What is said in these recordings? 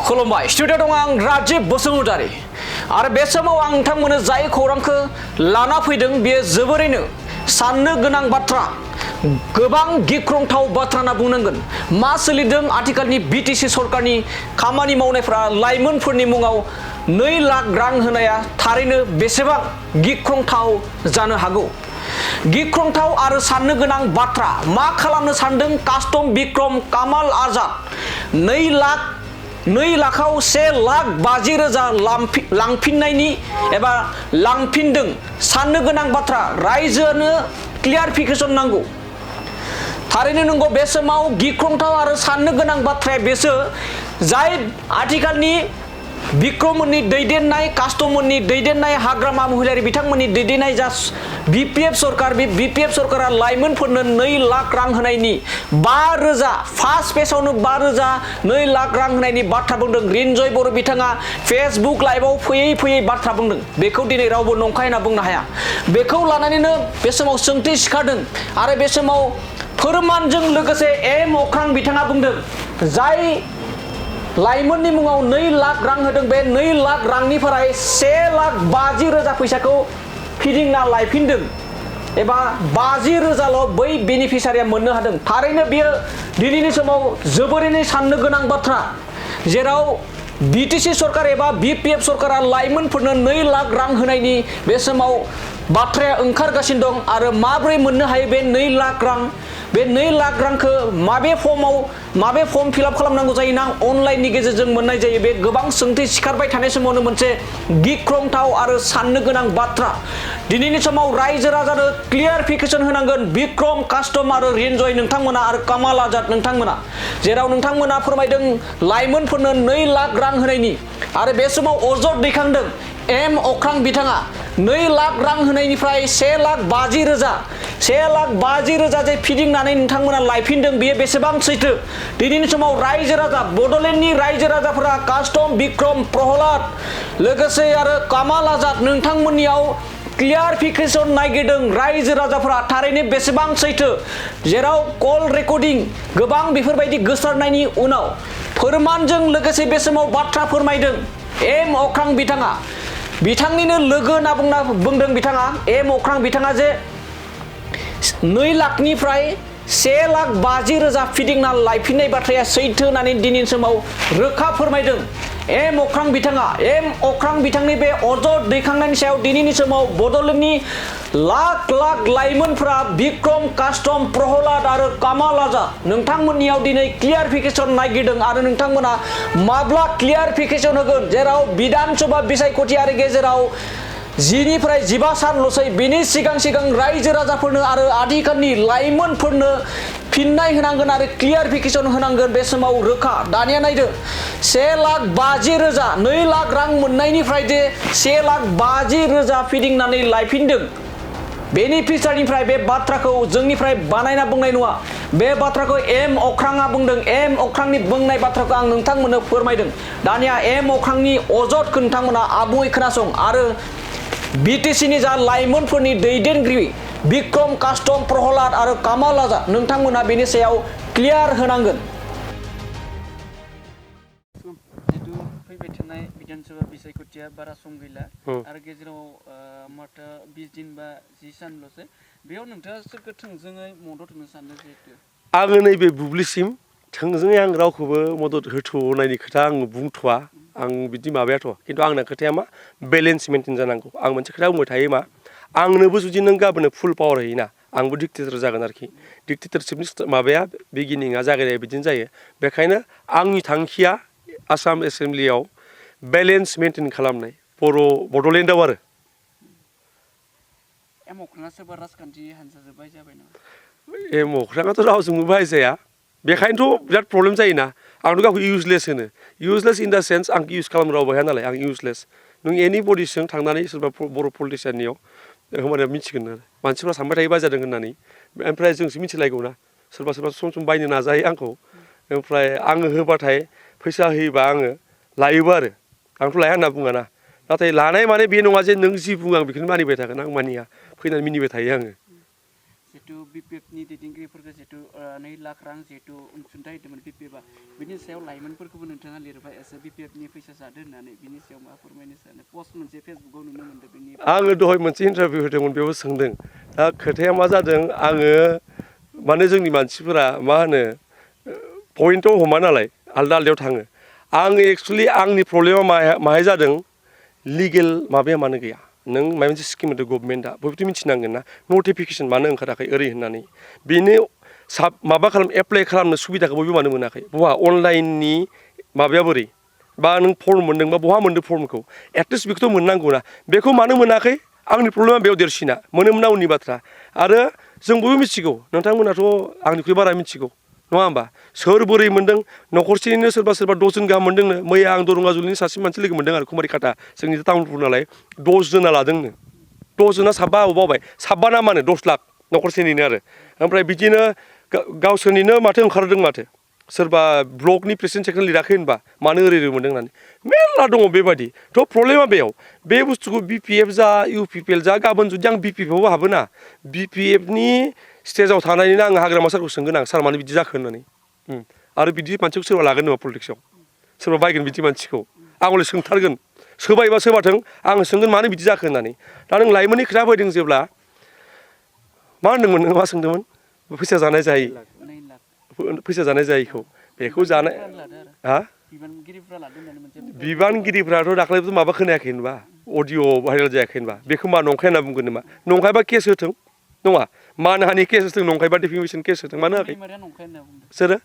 खुलुमबाय स्टुडिअ दं आं राजिब बसुमतारी आरो बे समाव आं नोंथांमोननो जाय खौरांखौ लाना फैदों बेयो जोबोरैनो साननो गोनां बाथ्रा गोबां गिख्रंथाव बाथ्रा होनना बुंनांगोन मा सोलिदों आथिखालनि बिटिसि सरकारनि खामानि मावनायफ्रा लाइमोनफोरनि मुङाव 2 लाख रां होनाया थारैनो बेसेबां गिख्रंथाव जानो हागौ गिख्रंथाव आरो साननो गोनां बाथ्रा मा खालामनो सानदों कास्टम बिक्रम कामाल आजाद 2 लाखाव 1,50,000 लांफिननायनि एबा लांफिनदों साननो गोनां बाथ्रा रायजोनो क्लियारिफिकेशन नांगौ थारैनो नंगौ बे समाव गिख्रंथाव आरो साननो गोनां बाथ्राया बेसो जाय आथिखालनि बिक्रममोननि दैदेननाय कास्टममोननि दैदेननाय हाग्रामा महिलारि बिथांमोननि दैदेननाय जा बिपिएफ सरकार बे बिपिएफ सरकारा लाइमोनफोरनो 2 लाख रां होनायनि 5,000 फार्स्ट पेजआवनो 5,000 2 लाख रां होनायनि बाथ्रा बुंदों रिन्जय बर' बिथाङा फेसबुक लाइभआव फैयै बाथ्रा बुंदों बेखौ दिनै रावबो नंखाय होनना बुंनो हाया बेखौ लानानैनो बे समाव सोंथि सिखारदों आरो बे समाव फोरमानजों लोगोसे एम अख्रां बिथाङा बुंदों जाय लाइमोननि मुङाव 2 लाख रां होदों बे 2 लाख रांनिफ्राय 1,50,000 फैसाखौ फिदिंना लायफिनदों एबा 50,000ल' बै बेनिफिसारिया मोननो हादों थारैनो बियो दिनैनि समाव जोबोरैनो साननो गोनां बाथ्रा जेराव बिटिसि सरकार एबा बिपिएफ सरकारा लाइमोनफोरनो 2 लाख रां होनायनि बे समाव बाथ्राया ओंखारगासिनो दं आरो माबोरै मोननो हायो बे 2 लाख रां बे 2 लाख रांखौ माबे फर्म फिलआप खालामनांगौ जायो ना अनलाइननि गेजेरजों मोननाय जायो बे गोबां सोंथि सिखारबाय थानाय समावनो मोनसे गिख्रंथाव आरो साननो गोनां बाथ्रा दिनैनि समाव रायजो राजानो क्लियारिफिकेशन होनांगोन बिक्रम कास्टम आरो रिन्जय नोंथांमोना आरो कामाल आजाद नोंथांमोना जेराव नोंथांमोना फोरमायदों लाइमोनफोरनो 2 लाख रां होनायनि आरो बे समाव अजद दैखांदों एम अख्रां बिथाङा 2 लाख रां होनायनिफ्राय 1,50,000 जे फिदिंनानै नोंथांमोना लायफिनदों बेयो बेसेबां सैथो दिनैनि समाव रायजो राजा बड'लेण्डनि रायजो राजाफोरा कास्टम बिक्रम प्रहलाद लोगोसे आरो कामाल आजाद नोंथांमोननियाव क्लियारिफिकेशन नागिरदों रायजो राजाफोरा थारैनो बेसेबां सैथो जेराव कल रेकर्डिं गोबां बेफोरबायदि गोसारनायनि उनाव फोरमानजों लोगोसे बे समाव बाथ्रा फोरमायदों एम अख्रां बिथाङा बिथांनिनो लोगो होनना बुंदों बिथाङा एम अख्रां बिथाङा जे 2 लाखनिफ्राय 1,50,000 फिदिंना लायफिननाय बाथ्राया सैथो होननानै दिनैनि समाव रोखा फोरमायदों एम अख्रां बिथांनि बे अजद दैखांनायनि सायाव दिनैनि समाव बड'लेण्डनि लाख लाइमोनफोरा बिक्रम कास्टम प्रहलाद आरो कामाल आजाद नोंथांमोननियाव दिनै क्लियारिफिकेशन नागिरदों आरो नोंथांमोना माब्ला क्लियारिफिकेशन होगोन जेराव विधान सभा बिसायख'थियारि गेजेराव 10निफ्राय 15 सानल'सै बेनि सिगां रायजो राजाफोरनो आरो आथिखालनि लाइमोनफोरनो फिननाय होनांगोन आरो क्लियारिफिकेशन होनांगोन बे समाव रोखा दानिया नायदो 1,50,000 2 लाख रां मोननायनिफ्राय जे 1,50,000 फिदिंनानै लायफिनदों बेनिफिसारिनिफ्राय बे बाथ्राखौ जोंनिफ्राय बानायना बुंनाय नङा बे बाथ्राखौ एम अख्राङा बुंदों एम अख्रांनि बुंनाय बाथ्राखौ आं नोंथांमोननो फोरमायदों दानिया एम अख्रांनि अजदखौ नोंथांमोना आबुङै खोनासं आरो बिटिसिनि जा लाइमोनफोरनि दैदेनगिरि बिक्रम कास्टम प्रहलाद आरो कामाल आजाद नोंथांमोना बेनि सायाव क्लियार होनांगोन जितु फैबाय थानाय विधान सभा बिसायख'थिया बारा सम गैला आरो गेजेराव माथो 20 दिन बा 10 सानल'सै बेयाव नोंथाङा सोरखौ थोंजोङै मदद होनो सानो जिहेतु आङो नैबे बुब्लिसिम थोंजोङै आं रावखौबो मदद होथ'नायनि खोथा आं बुंथ'वा आं बिदि माबायाथ' खिन्थु आंना खोथाया मा बेलेन्स मेनटेन जानांगौ आं मोनसे खोथा बुंबाय थायो मा आंनोबो जुदि नों गाबोन फुल पावार होयोना आंबो डिक्टेटर जागोन आरोखि डिक्टेटरशिपनि माबाया बिगिनिंआ जागायनाया बिदिनो जायो बेखायनो आंनि थांखिया आसाम एसेम्ब्लियाव बेलेन्स मेनटेन खालामनाय बड'लेण्डआव आरो एम अख्राङा सोरबा राजखान्थि हानजाजों जाबाय नामा एम अख्राङाथ' रावजोंबो बाहायजाया बेखायनोथ' बिराद प्रब्लेम जायोना आंथ' गावखौ इउजलेस होनो इउजलेस इन दा सेन्स आं इउज खालामनो रावबो हाया नालाय आं इउजलेस नों एनि बडिजों थांनानै सोरबा बर' पलिटिसियाननियाव होमबानिया मिथिगोन आरो मानसिफ्रा सानबाय थायो बाजादों होननानै ओमफ्राय जोंसो मिथिलायगौ ना सोरबा सम बायनो नाजायो आंखौ ओमफ्राय आङो होबाथाय फैसा होयोबा आङो लायोबो आरो आंथ' लाया होनना बुङा ना नाथाय लानाय माने बे नङा जे नों जि बुङो आं बेखौनो मानिबाय थागोन आं मानिया फैनानै मिनिबाय थायो आङो जिहेतु BPF नि दैदेनगिरिफोरखौ जिहेतु 2 लाख रां जिहेतु अनसुंथाइ होदोंमोन BPF आ बिनि सायाव लाइमोनफोरखौबो नोंथाङा लिरबाय एसे BPF नि फैसा जादों होननानै बिनि सायाव मा फोरमायनो सानो पस्ट मोनसे फेसबुकाव नुनो मोनदों बिनि आङो दहाय मोनसे इन्टारभिउ होदोंमोन बेयाव सोंदों दा खोथाया मा जादों आङो माने जोंनि मानसिफोरा मा होनो पइन्टआव हमा नालाय आलदा आलदायाव थाङो आं एक्सुवेलि आंनि प्रब्लेमा माहाय जादों लिगेल माबाया मानो गैया नों माबा मोनसे स्किम होदों गभर्नमेन्टआ बयबोथ' मिथिनांगोन ना नटिफिकेसन मानो ओंखाराखै ओरै होननानै बेनो माबा एप्लाइ खालामनो सुबिदाखौ बयबो मानो मोनाखै बहा अनलाइननि माबाया बोरै बा नों फर्म मोन्दोंबा बहा मोन्दों फर्मखौ एटलिस्ट बेखौथ' मोननांगौ ना बेखौ मानो मोनाखै आंनि प्रब्लेमा बेयाव देरसिना मोनोमोन उननि बाथ्रा आरो जों बयबो मिथिगौ नोंथांमोनाथ' आंनिख्रुइ बारा मिथिगौ नङा होमबा सोर बोरै मोन्दों न'खरसेनिनो सोरबा 10 जन गाहाम मोन्दोंनो मैया आं दरंगाजुलिनि सासे मानसि लोगो मोन्दों आरो कुमारिखाटा जोंनि टाउनफोर नालाय 10 जना लादोंनो 10 जना साबा बावबाय साबा ना मानो 10 लाख न'खरसेनिनो आरो ओमफ्राय बिदिनो गावसोरनिनो माथो ओंखारदों माथो सोरबा ब्लकनि प्रेसिडेन्ट सेक्रेटारि लिराखै होनबा मानो ओरै मोन्दों होननानै मेरला दङ बेबायदि थ' प्रब्लेमा बेयाव बे बुस्थुखौ BPF जा UPPL जा गाबोन जुदि आं BPF आव हाबोना BPF नि स्टेजाव थानायनिनो आं हाग्रामा सारखौ सोंगोन आं सार मानो बिदि जाखो होननानै आरो बिदि मानसिखौ सोरबा लागोन नामा पलिटिक्सआव सोरबा बायगोन बिदि मानसिखौ आं हले सोंथारगोन सोबायबा सोबाथों आं सोंगोन मानो बिदि जाखो होननानै दा नों लाइमोननि खोथा फैदों जेब्ला मा होनदोंमोन नों मा सोंदोंमोन फैसा जानाय जायै 2 लाख फैसा जानाय जायैखौ बेखौ जानाय हा बिबानगिरिफ्रा लादों होननानै मोनसे बिबानगिरिफ्राथ' दाख्लैबो माबा खोनायाखै होनबा अडिअ भाइरेल जायाखै होनबा बेखौ मा नंखाय होनना बुंगोन नामा नंखायबा केस होथों नङा मानहानि केस होथों नंखायबा डिफेमेसन केस होथों मानो होआखै सोरो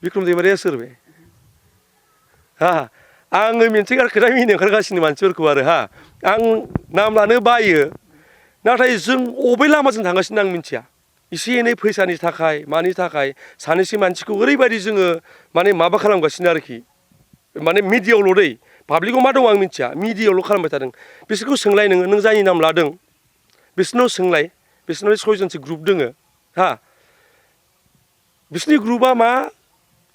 बिक्रम दैमारिया सोर बे हा आङो मोनसे खोथा मिनिनो ओंखारगासिनो मानसिफोरखौ आरो हा आं नाम लानो बायो नाथाय जों अबे लामाजों थांगासिनो आं मिथिया एसे एनै फैसानि थाखाय मानि थाखाय सानैसो मानसिखौ ओरैबायदि जोङो माने माबा खालामगासिनो आरोखि माने मिडियायावल' दै पाब्लिकआव मा दं आं मिथिया मिडियायावल' खालामबाय थादों बिसोरखौ सोंलाय नों जायनि नाम लादों बिसोरनाव सोंलाय बिसोरनाव 6 जनसो ग्रुप दोङो हा बिसोरनि ग्रुपआ मा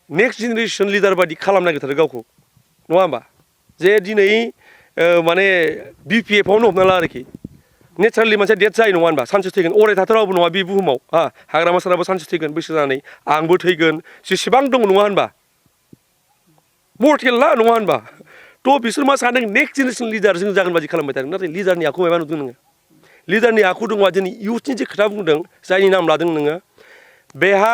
नेक्स्ट जेनेरेसन लिडार बायदि खालामनो नागिरथारो गावखौ नङा होमबा जे दिनै माने BPF आवनो हमना ला आरोखि नेचारेलि मानसिया डेथ जायो नङा होनबा सानसे थैगोन अराय थाथारावबो नङा बे बुहुमाव हा हाग्रामा साराबो सानसे थैगोन बैसो जानानै आंबो थैगोन जेसेबां दङ नङा होनबा मर्टेल ना नङा होनबा थ' बिसोर मा सानदों नेक्स्ट जेनेरेसन लिडार जों जागोन बादि खालामबाय थादों नाथाय लिडारनि आखु माबा नुदों नोङो लिडारनि आखु दङ दिनै इउथनि जे खोथा बुंदों जायनि नाम लादों नोङो बेहा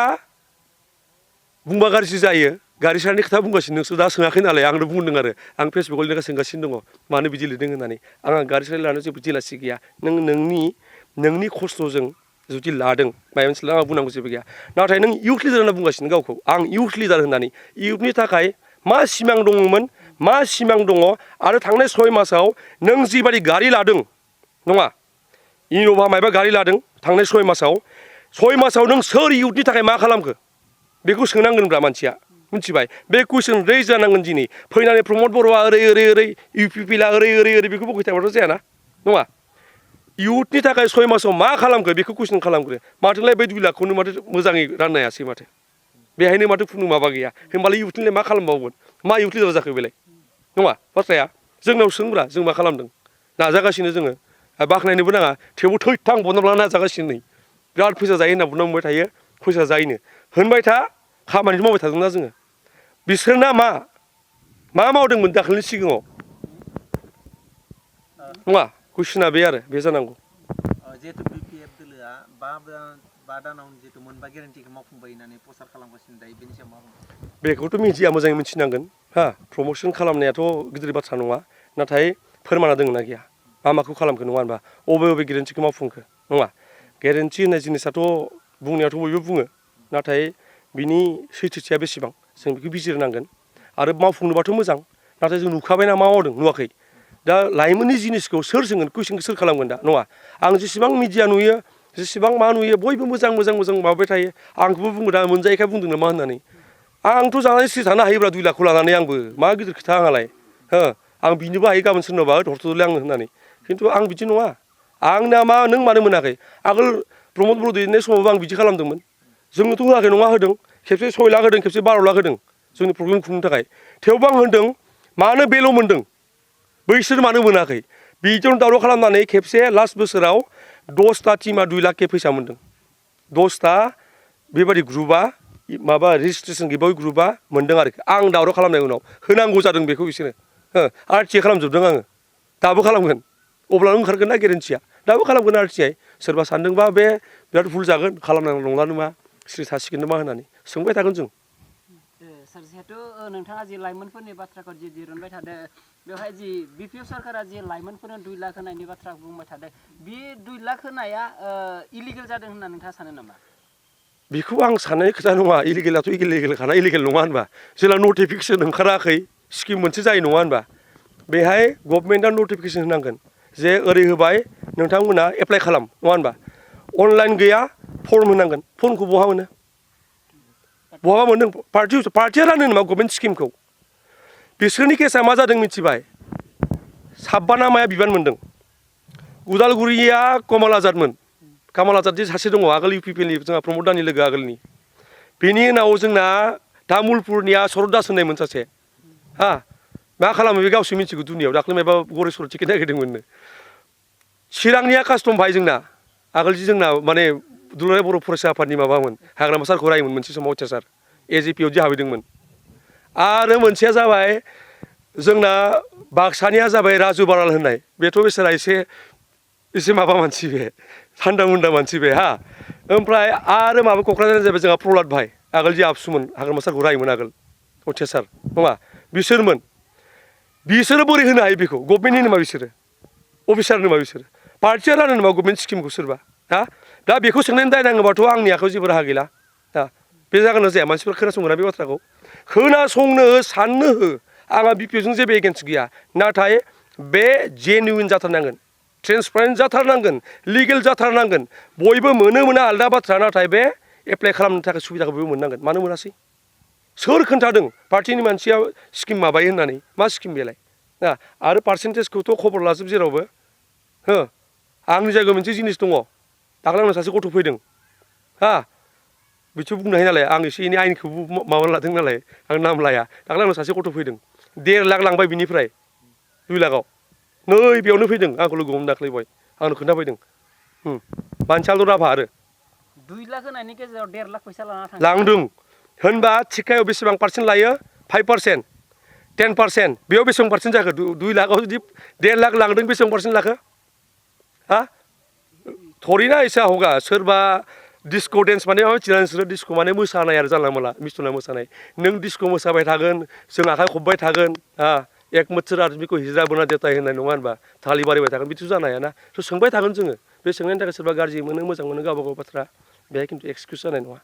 बुंबा गाज्रि जायो गारि सारनि खोथा बुंगासिनो नोंसोर दा सोङाखै नालाय आंनो बुंदों आरो आं फेसबुकाव लिरना सोंगासिनो दङ मानो बिदि लिरदों होननानै आंहा गारि सार लानो जेबो जेलासि गैया नोंनि खस्थ'जों जुदि लादों माबा मोनसे आंहा बुंनांगौ जेबो गैया नाथाय नों इउथ लिडार होनना बुंगासिनो गावखौ आं इउथ लिडार होननानै इउथनि थाखाय मा सिमां दङमोन मा सिमां दङ आरो थांनाय 6 मासाव नों जिबायदि गारि लादों नङा इन'भा मायबा गारि लादों थांनाय 6 मासाव नों सोर इउथनि थाखाय मा खालामखो बेखौ सोंनांगोनब्रा मानसिया मिथिबाय बे कुइसन रेज जानांगोन दिनै फैनानै प्रमद बर'आ ओरै UPPला ओरै बेखौ बुंबाय थाबाथ' जायाना नङा इउथनि थाखाय 6 मासाव मा खालामखो बेखौ कुइसन खालामग्रो माथोलाय बे 2 लाखखौनो माथो मोजाङै राननो हायासै माथो बेहायनो माथो खुनु माबा गैया होमबालाय इउथनिलाय मा खालामबावगोन मा इउथ लिडार जाखो बेलाय नङा बाथ्राया जोंनाव सोंब्रा जों मा खालामदों नाजागासिनो जोङो बाख्नायनोबो नाङा थेवबो थैथां बनोब्ला नाजागासिनो नै बिराद फैसा जायो होनना बुंना बुंबाय थायो फैसा जायोनो होनबाय था खामानिखौ मावबाय थादोंना जोङो बिसोरना मा मावदोंमोन दाखालिनि सिगाङाव नङा कुइसना बे आरो बे जानांगौ जिहेतु BPF दोलोआ 5 दानाव जिहेतु मोनबा गेरेन्टिखौ मावफुंबाय होननानै प्रसार खालामगासिनो दायो बेनि सायाव मा बुंगोन बेखौथ' मिडिया मोजाङै मिथिनांगोन हा प्रम'सन खालामनायाथ' गिदिर बाथ्रा नङा नाथाय फोरमाना दङ ना गैया माखौ खालामखो नङा होनबा बबे गेरेन्टिखौ मावफुंखो नङा गेरेन्टि होननाय जिनिसाथ' बुंनायाथ' बयबो बुङो नाथाय बिनि सैथोथिया बेसेबां जों बेखौ बिजिरनांगोन आरो मावफुंनोबाथ' मोजां नाथाय जों नुखाबायना मा मावदों नुवाखै दा लाइमोननि जिनिसखौ सोर सोंगोन कुइसनखौ सोर खालामगोन दा नङा आं जेसेबां मिडिया नुयो जेसेबां मा नुयो बयबो मोजां माबाबाय थायो आंखौबो बुङो दा मोनजायैखाय बुंदों नामा होननानै आंथ' जानानै सिरि थानो हायोब्रा 2 लाखखौ लानानै आंबो मा गिदिर खोथा आंहालाय आं बिनोबो हायो गाबोन सोरनावबा हरथ'दोलै आंनो होननानै खिन्थु आं बिदि नङा आंना मा नों मानो मोनाखै आगोल प्रमद बर' दैदेननाय समावबो आं बिदि खालामदोंमोन जोंनोथ' होआखै नङा होदों खेबसे 6 लाख होदों खेबसे 12 लाख होदों जोंनि प्रब्लेम खुंनो थाखाय थेवबो आं होनदों मानो बेल' मोनदों बैसोर मानो मोनाखै बिदियावनो दावराव खालामनानै खेबसे लास्ट बोसोराव 10टा टिमा 2 लाख के फैसा मोनदों 10टा बेबादि ग्रुपआ माबा रेजिस्ट्रेसन गैबाय ग्रुपआ मोनदों आरोखि आं दावराव खालामनाय उनाव होनांगौ जादों बेखौ बिसोरो आरटिआइ खालामजोबदों आङो दाबो खालामगोन अब्लानो ओंखारगोन ना गेरेन्टिया दाबो खालामगोन आरटिआइ सोरबा सानदोंबा बे बिराद भुल जागोन खालामनांगौ नंला नामा सिरि थासिगोन नामा होननानै सोंबाय थागोन जों सार जिहेतु नोंथाङा जि लाइमोनफोरनि बाथ्राखौ जि दिरुनबाय थादों बेवहाय जि बिपिएफ सरकारा जि लाइमोनफोरनो 2 लाख होनायनि बाथ्रा बुंबाय थादों बे 2 लाख होनाया इलिगेल जादों होनना नोंथाङा सानो नामा बेखौ आं साननाय खोथा नङा इलिगेलाथ' इलिगेलखाना इलिगेल नङा होनबा जेला नटिफिकेसन ओंखाराखै स्किम मोनसे जायो नङा होनबा बेहाय गभर्नमेन्टआ नटिफिकेसन होनांगोन जे ओरै होबाय नोंथांमोना एप्लाइ खालाम नङा होनबा अनलाइन गैया फर्म होनांगोन फर्मखौ बहा मोनो बहा मोनदों पार्टिया रानो नामा गभर्नमेन्ट स्किमखौ बिसोरनि केसा मा जादों मिथिबाय 52 ना माया बिबान मोनदों उदालगुरिया कमल आजादमोन कमल आजाद सासे दङ आगोल इउपिपिएलनि जोंहा प्रमद दानि लोगो आगोलनि बेनि उनाव जोंना तामुलपुरनिया शरद दास होननायमोन सासे हा मा खालामो बे गावसो मिथिगौ दुनियाव दाख्लै माबा गरेस्वर टिकेट नागिरदोंमोननो चिरांनिया कास्टम भाई जोंना आगोल जि जोंना माने दुलाराय बर' फरायसा आफादनि माबामोन हाग्रामा सारखौ रायोमोन मोनसे समाव अत्याचार एजिपिआव जि हाबैदोंमोन आरो मोनसेया जाबाय जोंना बाक्सानिया जाबाय राजु बाराल होननाय बेथ' बेसारा एसे माबा मानसि बे थान्दा मुन्दा मानसि बे हा ओमफ्राय आरो माबा क'क्राझारनि जाबाय जोंहा प्रहलाद भाई आगोल जि आबसुमोन हाग्रामा सारखौ रायोमोन आगोल अत्याचार नङा बिसोरो बोरै होनो हायो बेखौ गभर्नमेन्टनि नामा बिसोरो अफिसारनि नामा बिसोरो पार्टिया रानो नामा गभर्नमेन्ट स्किमखौ सोरबा हा दा बेखौ सोंनानै दाय नाङोबाथ' आंनि आखायाव जेबो राहा गैला दा बे जागोन ना जाया मानसिफोरा खोनासंगोना बे बाथ्राखौ खोनासंनो हो साननो हो आंहा बिपिएफजों जेबो एगेन्स्ट गैया नाथाय बे जेनुइन जाथारनांगोन ट्रेन्सपारेन्ट जाथारनांगोन लिगेल जाथारनांगोन बयबो मोना आलादा बाथ्रा नाथाय बे एप्लाइ खालामनो थाखाय सुबिदाखौ बयबो मोननांगोन मानो मोनासै सोर खोन्थादों पार्टिनि मानसिया स्किम माबायो होननानै मा स्किम बेलाय ना आरो पार्सेन्टेजखौथ' खबर लाजोब जेरावबो हो आंनि जायगायाव मोनसे जिनिस दङ दाख्लै आंनाव सासे गथ' फैदों हा बिथ' बुंनो हायो नालाय आं एसे एनै आइनखौबो माबा लादों नालाय आं नाम लाया दाख्लै आंनाव सासे गथ' फैदों 1.5 लाख लांबाय बिनिफ्राय 2 लाखआव नै बेयावनो फैदों आंखौ लोगो हमनो दाख्लै बय आंनो खोन्थाफैदों बानसाल राभा आरो 2 लाख होनायनि गेजेराव 1.5 लाख फैसा लाना थाङो लांदों होनबा थिखायाव बेसेबां पार्सेन्ट लायो 5% 10% बेयाव बेसेबां पार्सेन्ट जाखो 2 लाखआव जुदि 1.5 लाख लांदों बेसेबां पार्सेन्ट लाखो हा थरिना ऐसा होगा सोरबा डिस्क' डेन्स माने माबा मिथिला नोंसोरो डिस्क' माने मोसानाय आरो जानला मोनला मिस्थुना मोसानाय नों डिस्क' मोसाबाय थागोन जों आखाइ खबबाय थागोन हा एक बोसोर आदमिखौ हिजरा बोना देताय होननाय नङा होनबा थालि बारिबाय थागोन बिदिथ' जानो हायाना थ' सोंबाय थागोन जोङो बे सोंनायनि थाखाय सोरबा गाज्रि मोनो मोजां मोनो गावबा गाव बाथ्रा बेहाय खिन्थु एक्सकिउस जानाय नङा